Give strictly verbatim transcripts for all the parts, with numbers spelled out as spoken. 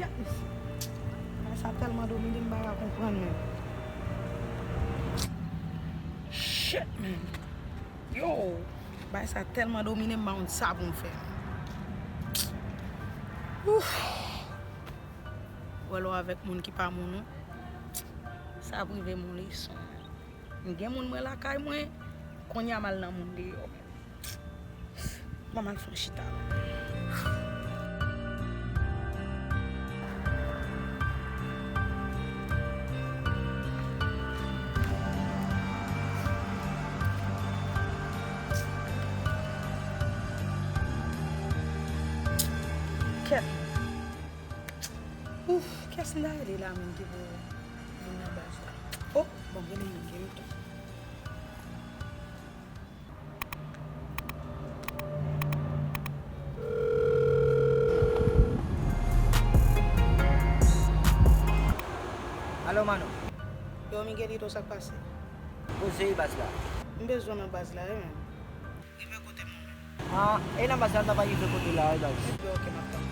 Gad mesye. Bagay sa tèlman domine m, m pa ka konprann menm. Shit, man. Yo, bagay sa tèlman domine m, m pa konn sa pou m fè. Ouf. Ou wè lè w avèk moun ki pa moun ou, sa ap rive m yon leson. M gen moun mwen lakay mwen, kounye a m al nan moun deyò. Ban m al fè yon chita. Kèt. Ouf, kiyès m ta rele la menm ki pou vin nan baz la? Oh, bon, m rele Miguelito. Alo, Mano. Yo, Miguelito, sa k pase? Koze baz la. M bezwen nan baz la, wi, menm. Rive kote m menm. Ah, e nan baz la, m ta pral rive kote w la, wi, baz. Ebyen, oke, m ap tann.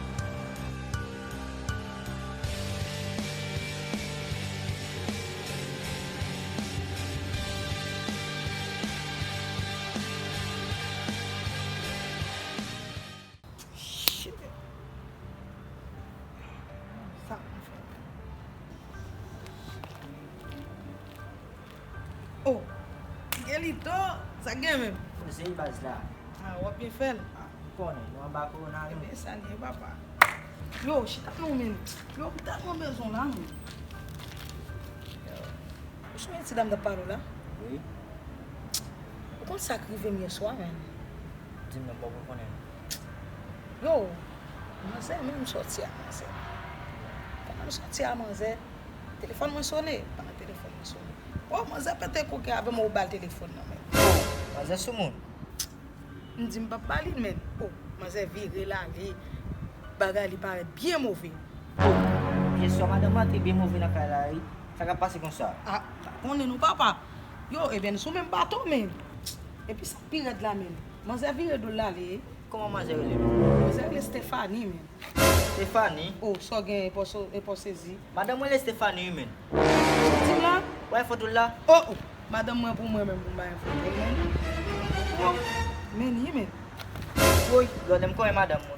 Shit. Sa m fè. Oh, Miguelito, sa gen menm? Konseye baz la. Ah, w ap byen fè l. Ah, ou konnen, nou anba kowona nou. Ebyen, sa l ye, papa. Yo, chita non, men. Yo, m tèlman bezwen w la, men. Yo. Ou sonje ti dam t ap pale w la? Wi. Ou konn sa k rive m yè swa, men? Di m non, m poko konnen. Yo, manzè menm sòti a manzè. Pandan m sòti a manzè, telefòn mwen sone. Pandan telefòn mwen sone, o, manzè pete koken avè m, o, ba l telefòn nan men. Manzè sou moun. M di m p ap ba li l, men, o, manzè vire l ale. Bagay li parèt byen move. O, byen swa, madanm mwen te byen move nan kay la, wi. Sa k ap pase konsa? A, m pa konnen non, papa. Yo, ebyen, n sou menm bato, men. Epi sa k pi rèd la, men. Manzè vire do l ale. Kòman manzè rele? Manzè rele Stephanie, men. Stephanie? O, sa w gen, e pa w so-, e pa w sezi. Madanm mwen rele Stephanie, wi, men. Sa w di m la? Wè foto l la? O, o. Madanm mwen pou mwen menm pou m ba yon foto, men. O, men, wi, men. Woy, lòt lè m konnen madanm mwen.